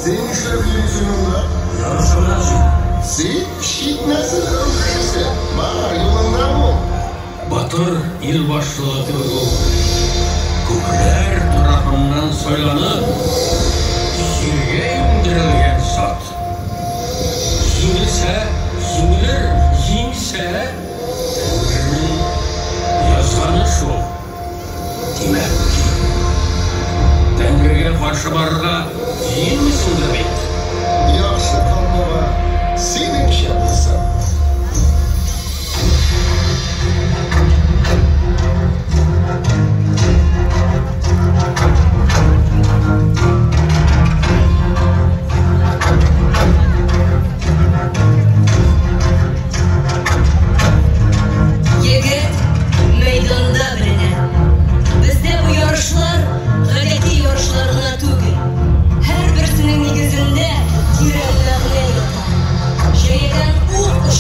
Син нишләп йөрисең монда? Ярышырга җыенам. Син чит нәсел ыру кешесе. Бар, юлыңда бул. Батыр ил башлыгы кебек үк, күкләр тарафыннан сайланып, җиргә иңдерелгән зат. Җиңелсә, җиңелер, җиңсә, Тәңренең язганы шул. Димәк ки, Тәңрегә каршы барырга җыенмыйсыңдыр бит? Яхшы, Канбаба, синеңчә булсын. Егет мәйданда беленә. Бездә бу ярышлар гадәти ярышлар гына түгел. Һәрберсенең нигезендә тирән мәгънә ята. Җәядән ук оча.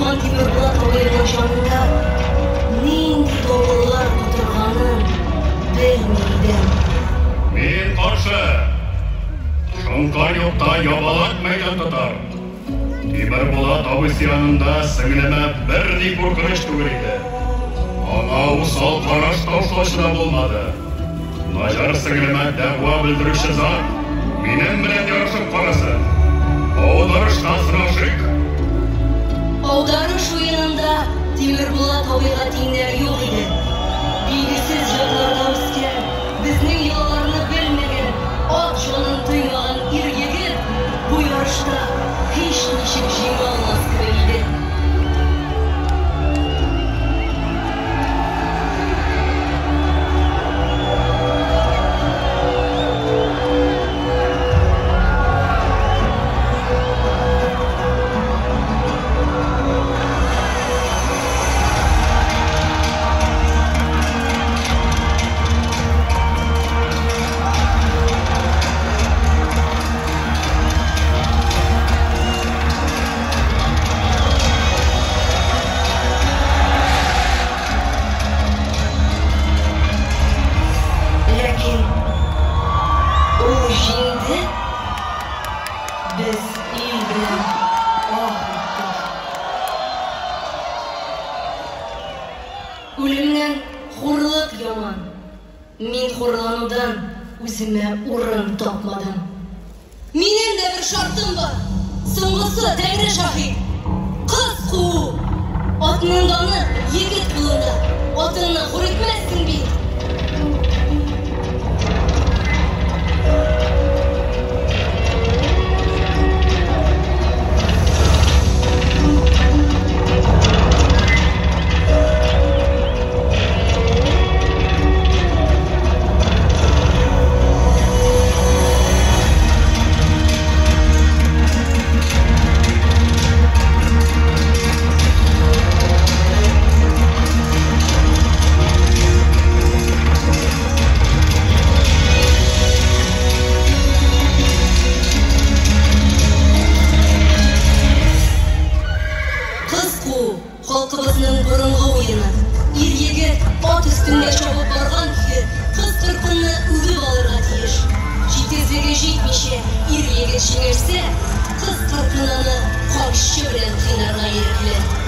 торган Тимербулат абыйның җанында нинди давыллар котырганын белми идем. Мин каршы! Шоңкар юкта ябалак мәйдан тотар. Тимербулат абыйсы янында сеңлемә берни куркыныч түгел иде. Аңа усал караш ташлаучы да булмады. Начар сеңлемә дәгъва белдерүче зат минем белән ярышып карасын. Аударышта сынашыйк. Аударыш уенында Тимербулат абыйга тиңнәр юк иде. Билгесез якларда үскән, безнең йолаларны белмәгән, ат җанын тоймаган ир-егет бу ярышта һич ничек җиңә алмас кебек иде. Ләкин ул җиңде. Без ил белән аһ иттек. Үлемнән хурлык яман. Мин хурланудан үземә урын тапмадым. Минем дә бер шартым бар. Соңгысы, Тәңре шаһит. Кыз куу. Атның даны егет кулында. Атыңны хур итмәссең бит. Кыз куу халкыбызның борынгы уены. Ир-егет ат өстендә чабып барган көе кыз-кыркынны үбеп алырга тиеш. Җитезлеге җитмичә ир-егет җиңелсә, кыз-кыркын аны камчы белән кыйнарга ирекле.